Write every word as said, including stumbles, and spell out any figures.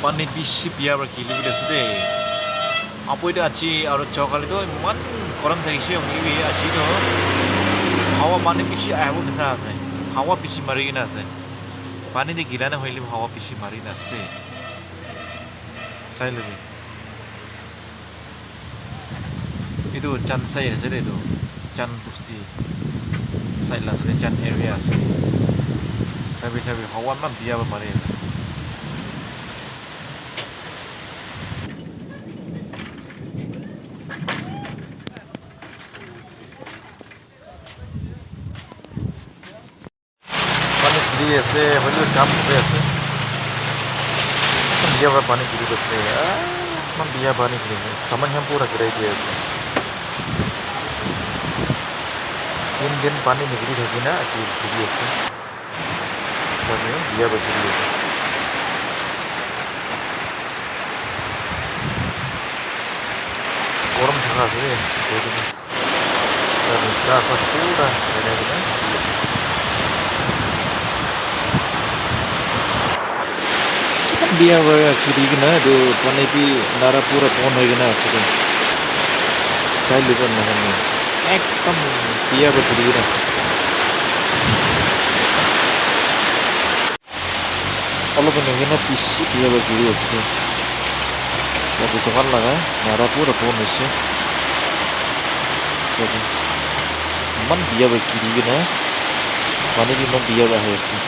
Pani bishi biya para gili gili ase de. Apu itu aji aru chokali toh iman gorom thakishe, hoilebi aji toh hawa pani bishi ahibo nishina ase. Hawa bishi mari kena ase. Pani te gila na hoilebi hawa bishi mari kena ase de. Sai lobi. Etu Chan sai ase de etu. Chan bosti side la ase de, Chan area ase. Sabi, sabi, hawa eman biya para mari ase. Pani giri ase, hoilebi kam kuri ase. Eman biya para pani giri ase. Ah, eman biya pani giri ase. Saman khan pura girai di ase. Tin din pani nigiri thaki na aji giri ase. Sabi biya para giri ase. Gorom thaka ase de. Ghas ghas pura gharai kena dikhi ase. Biya para khili kena etu pani bi nala pura bon hoi kena ase de. Sai lobi na ekdum biya para khili kena ase. Olop enika hoina bishi biya para giri ase de. Sabi dukan laga nala pura bon hoise. Sabi eman biya para giri kena pani bi eman biya para ahi ase.